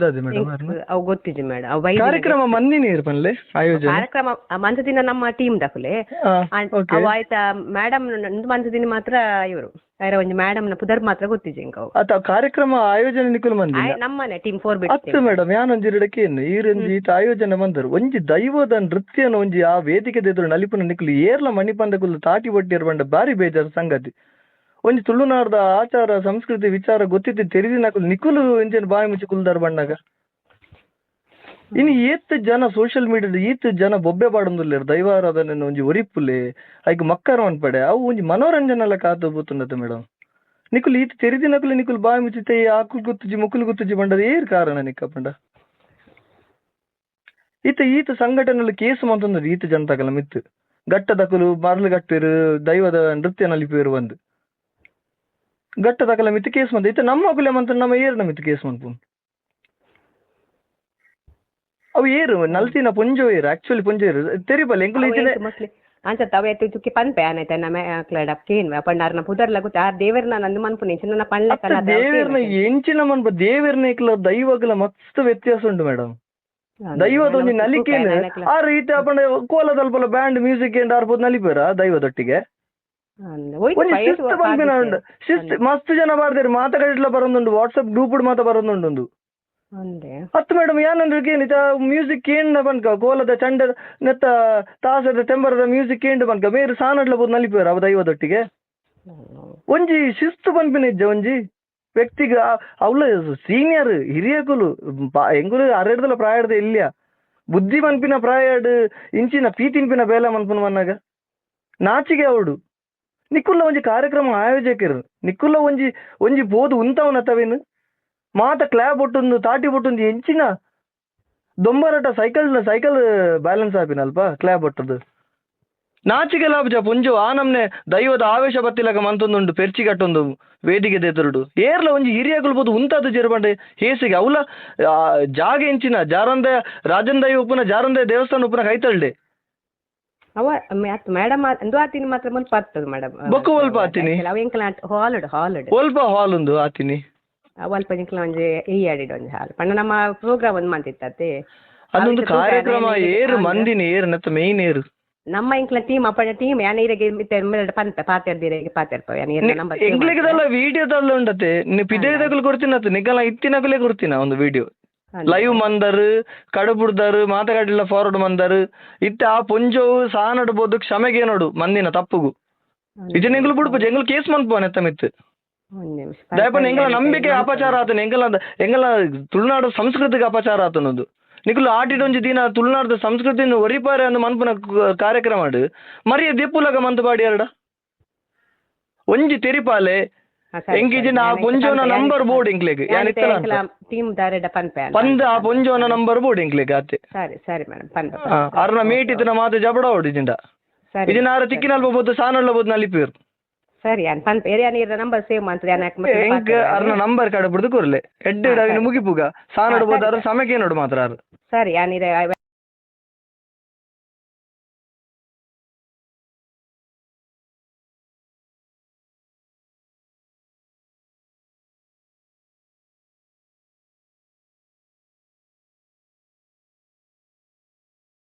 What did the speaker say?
ದಾದೆ madam ಅವು ಗೊತ್ತಿಜಿ madam. ಕಾರ್ಯಕ್ರಮ ಮಂದಿನಿ ಪನ್ಲೆ ಆಯೋಜನೆ ಕಾರ್ಯಕ್ರಮ ಮಂತದಿನ ನಮ್ಮ ಟೀಮ್ ದಕುಲೆ ಅವು ಆಯ್ತಾ ಮೇಡಮ್ ಮಂತದಿನ ಮಾತ್ರ ಇವರು ಐರ ಒಂಜಿ ಮೇಡಮ್ ನ ಪುದರ್ ಮಾತ್ರ ಗೊತ್ತಿಜಿ ಎಂಕ್ ಅವು. ಅತ ಕಾರ್ಯಕ್ರಮ ಆಯೋಜನೆ ನಿಕುಲು ಮಂದಿ ನಮ್ಮನೆ ಟೀಮ್ 4 ಬಿಟ್ ಅತ್ತು ಮೇಡಮ್ ಯಾನೊಂಜಿ ಇರಡಕ್ಕೆ ಈರೊಂಜಿ ಈತ ಆಯೋಜನೆ ಮಂದರು ಒಂಜಿ ದೈವದ ನೃತ್ಯನ ಒಂಜಿ ಆ ವೇದಿಕೆ ಎದುರು ನಲಿಪುನ ನಿಕುಲು ಏರ್ಲ ಮಣಿಪಂದ ಕುಲು ತಾಟಿ ಬೊಟ್ಟಿಯರ್ ಬಂಡ ಬಾರಿ ಬೇಜಾರು ಸಂಗತಿ. ಒಂಜಿ ತುಳುನಾಡ್ದ ಆಚಾರ ಸಂಸ್ಕೃತಿ ವಿಚಾರ ಗೊತ್ತಿದ್ದು ತೆರಿದಿನಕುಲು ನಿಕುಲು ಇಂಚಿನ ಬಾಯಿ ಮುಚ್ಚಿ ಕುಲ್ದಾರ್ ಬಣ್ಣಗ. ಇನ್ನು ಏತ್ ಜನ ಸೋಷಿಯಲ್ ಮೀಡಿಯಾದ ಈತ್ ಜನ ಬೊಬ್ಬೆ ಪಾಡೊಂದುಲ್ಲೆರ್ ದೈವಾರಾಧನೆ ಒಂಜಿ ಒರಿಪುಲೆ ಐಕ್ ಮಕ್ಕರ್ ಮನ್ಪಡೆ ಅವು ಒಂಜಿ ಮನೋರಂಜನೆಲ ಕಾತು ಪೋತುಂಡತೆ ಮೇಡಮ್. ನಿಕುಲು ಈತ್ ತೆರಿದಿನಕುಲು ನಿಕುಲು ಬಾಯಿ ಮುಚ್ಚಿತೆ ಆಕುಲು ಗೊತ್ತುಜಿ ಮುಕುಲು ಗೊತ್ತುಜಿ ಪಂಡದ ಏರ್ ಕಾರಣ ನಿಕ್ಕ ಪಂಡ. ಈತ ಈತ ಸಂಘಟನೆಲು ಕೇಸು ಮಂತೊಂದು ಈತ ಜನತಕಲ ಮಿತ್ತು ಗಟ್ಟದಕುಲು ಮರಳು ಗಟ್ಟಿರು ದೈವದ ನೃತ್ಯ ನಲಿಪೇರು ಬಂದು ಗಟ್ಟದಕಲ ಮಿತ್ತು ಕೇಸ್ ಮಂತ ಇತ್ತ ನಮ್ಮ ಅಕುಲೆ ಮಂತ ನಮ್ಮ ಏರ್ನ ಮಿತ್ತು ಕೇಸ್ ಮನ್ಪುನ್ ಅವು ಏರು ನಲ್ತಿನ ಪೊಂಜೋ ಏರು ಆಕ್ಚುಲಿ ಪೊಂಜೋ ಏರು ತೆರಿಬಲ್ಲ ಎಂಕುಲು ಇತ್ತಿನ ಅಂಚ ತವೆ ತುಕ್ಕಿ ಪನ್ಪೆ ಆನೈತೆ ನಮ್ಮ ಕ್ಲಡ ಕೇನ್ ಪಂಡ ಅರ್ನ ಪುದರ್ಲ ಗೊತ್ತ ಆ ದೇವರ್ನ ನಂದು ಮನ್ಪುನಿ ಎಂಚಿನ ಪನ್ಲಕಲ ದೇವರ್ನ ಎಂಚಿನ ಮನ್ಪ ದೇವರ್ನ ಇಕ್ಲ ದೈವಗಳ ಮಸ್ತ್ ವ್ಯತ್ಯಾಸ ಉಂಟು ಮೇಡಮ್. ದೈವದ ಒಂಜಿ ನಲಿಕೇನು ಆ ರೀತಿ ಅಪಂಡ ಕೋಲದಲ್ಪಲ ಬ್ಯಾಂಡ್ ಮ್ಯೂಸಿಕ್ ಏನ್ ಆರ್ಬೋದು ನಲಿಪೇರ ದೈವದೊಟ್ಟಿಗೆ ಒಂಜಿ ಶಿಸ್ತು ಪನ್ಪಿನ ಉಂಡು ಶಿಸ್ತು ಮಸ್ತ್ ಜನ ಬಾರ್ದೇರು ಮಾತ ಕಡೆಟ್ಲ ಬರೋದುಂಡು ವಾಟ್ಸಪ್ ಗ್ರೂಪ್ ಮಾತ ಬರೋದುಂಡು. ಅತ್ತು ಮೇಡಮ್ ಯಾನಂದ್ರೆ ಏನಿತ ಮ್ಯೂಸಿಕ್ ಏಂಡ ಪನ್ಕ ಕೋಲದ ಚಂಡ ನೆತ್ತ ತಾಸದ ತೆಂಬರದ ಮ್ಯೂಸಿಕ್ ಏಂಡು ಪನ್ಕ ಬೇರೆ ಸಾನಡ್ಲ ಬೋದು ನಲಿಪೇರ ಅವ ದೈವದೊಟ್ಟಿಗೆ ಒಂಜಿ ಶಿಸ್ತು ಪನ್ಪಿನ ಇಜ್ಜ ಒಂಜಿ ವ್ಯಕ್ತಿಗೆ ಅವಳ ಸೀನಿಯರ್ ಹಿರಿಯಕುಲು ಎಂಗುಲು ಅರೆಡ್ದಲ ಪ್ರಾಯದ ಇಲ್ಲಿಯ ಬುದ್ಧಿ ಮನ್ಪಿನ ಪ್ರಾಯಡ್ ಇಂಚಿನ ಪೀ ತಿನ್ಪಿನ ಬೇಲೆ ಮನ್ಪುನ ಮನ್ನಾಗ ನಾಚಿಗೆ ಅವಡು ನಿಕ್ಕುಲ್ಲ ಒಂಜಿ ಕಾರ್ಯಕ್ರಮ ಆಯೋಜಕರು ನಿಕ್ಕುಲ್ಲ ಒಂಜಿ ಒಂಜಿ ಬೋದು ಉಂತವನ ತವೇನು ಮಾತ ಕ್ಲಾಬ್ ಒಟ್ಟೊಂದು ತಾಟಿ ಒಟ್ಟೊಂದು ಎಂಚಿನ ದೊಂಬರಟ cycle cycle balance ಆಪಿನಲ್ಪ ಕ್ಲಾಬ್ ಒಟ್ಟದು ನಾಚಿಗೆ ಲಾಭ ಪುಂಜು ಆ ನಮ್ನೆ ದೈವದ ಆವೇಶ ಬತ್ತಿಲಕ ಮಂತೊಂದುಂಡು ಪೆರ್ಚಿ ಕಟ್ಟೊಂದು ವೇದಿಕೆ ದೇತರುಡು ಏರ್ಲ ಒಂಜಿ ಹಿರಿಯಕುಲು ಬೋದು ಉಂತಾದ ಜೇರ್ಬಂಡೆ ಹೇಸಿಗೆ ಅವಲ ಜಾಗ ಎಂಚಿನ ಜಾರಂದ ರಾಜಂದೈ ಉಪ್ಪುನ ಜಾರಂದ ದೇವಸ್ಥಾನ ಉಪ್ಪುನ ಕೈತಳ್ಳೆ ಅವ ಮೇಡಮ್ ಅಂದು ಆತಿನಿ ಮಾತ್ರ ಮುಲ್ಪ ಆಗ್ತದೆ ಮೇಡಮ್. ಬೊಕ್ಕ ಒಲ್ಪ ಆತಿನಿ ಅವ ಎಂಕಲ ಹಾಲ್ ಹಾಲ್ ಒಲ್ಪ ಹಾಲ್ ಉಂದು ಆತಿನಿ ಅಲ್ಪ ಎಂಕಲ ಒಂಜಿ ಈ ಆಡಿಡ್ ಒಂಜಿ ಹಾಲ್ ಪಂಡ ನಮ್ಮ ಪ್ರೋಗ್ರಾಮ್ ಒಂದು ಮಂತಿತ್ತತೆ ಅದೊಂದು ಕಾರ್ಯಕ್ರಮ ಏರು ಮಂದಿನಿ ಏರು ನತ್ತ ಮೇನ್ ಏರು ನಮ್ಮ ಎಂಕಲ ಟೀಮ್ ಅಪ್ಪಣ ಟೀಮ್ ಯಾನ ಇರಗೆ ಪನ್ಪೆ ಪಾತೆರ್ದಿರಗೆ ಪಾತೆರ್ಪ ಯಾನ ಎಂಕ್ಲಿಗೆದಲ್ಲ ವಿಡಿಯೋದಲ್ಲ ಉಂಡತೆ ನೀ ಪಿದೇದಕಲು ಕೊಡ್ತೀನತ್ತೆ ನಿಕಲ ಇತ್ತಿನಕಲೇ ಕೊಡ್ತೀನ ಒಂದು ವಿಡಿಯೋ ಲೈವ್ ಮಂದರು ಕಡುಬುಡ್ದರು ಮಾತಗಾಡಿಲ್ಲ ಫಾರ್ವರ್ಡ್ ಮಂದರು ಇತ್ತ ಆ ಪೊಂಜೋವು ಸಾನಡ್ಬೋದು ಕ್ಷಮೆಗೆ ನೋಡು ಮಂದಿನ ತಪ್ಪುಗು ಇಜ ಎಂಗ್ಲು ಬುಡ್ಪು ಎಂಗ್ಲು ಕೇಸ್ ಮನ್ಪುವನ್ ಎತ್ತ ಮಿತ್ತು ದಯಪಣ್ಣ ಎಂಗಲ ನಂಬಿಕೆ ಅಪಚಾರ ಆತನ ಎಂಗಲ ಎಂಗಲ ತುಳುನಾಡು ಸಂಸ್ಕೃತಿಗೆ ಅಪಚಾರ ಆತನದು ನಿಕುಲು ಆಟಿಡೊಂಜಿ ದಿನ ತುಳುನಾಡು ಸಂಸ್ಕೃತಿನ ಒರಿಪಾರೆ ಅಂದು ಮನ್ಪುನ ಕಾರ್ಯಕ್ರಮ ಮರಿಯ ದೆಪ್ಪುಲಗ ಮಂತು ಬಾಡಿ ಎರಡ ಒಂಜಿ ತೆರಿಪಾಲೆ ಎಂಗಿಜಿನ ಆ ಪೊಂಜೋನ ನಂಬರ್ ಬೋರ್ಡ್ ಎಂಕ್ಲೆಗ್ ಟೀಮ್ ದಾರೆಡ ಪನ್ಪೆ ಪಂದ್ ಆ ಪೊಂಜೋನ ನಂಬರ್ ಬೋರ್ಡ್ ಎಂಕ್ಲೆಗ್ ಆತೆ. ಸರಿ ಸರಿ ಮೇಡಮ್ ಪನ್ಪೆ ಅರ್ನ ಮೇಟ್ ಇತ್ತಿನ ಮಾತು ಜಬಡ ಓಡಿಜಿಂಡ ಇಜಿನ ಆರ ತಿಕ್ಕಿನಲ್ಪ ಬೋದು ಸಾನಲ್ಲ ಬೋದು ನಲಿಪೇರು. ಸರಿ ಯಾನ್ ಪನ್ಪೆ ಯಾನ್ ಇರ ನಂಬರ್ ಸೇವ್ ಮಂತದೆ ಯಾನ್ ಎಂಕ್ ಅರ್ನ ನಂಬರ್ ಕಡ ಬಿಡ್ದು ಕೊರ್ಲೆ ಎಡ್ಡೆ ಅವಿನ ಮುಗಿಪುಗ ಸಾನಡ್ ಬೋದು ಅರ ಸಮಯಕ್ಕೆ ನೋಡು ಮಾತ್ರ ಅರ್. ಸರಿ ಯಾನ್ ಇರ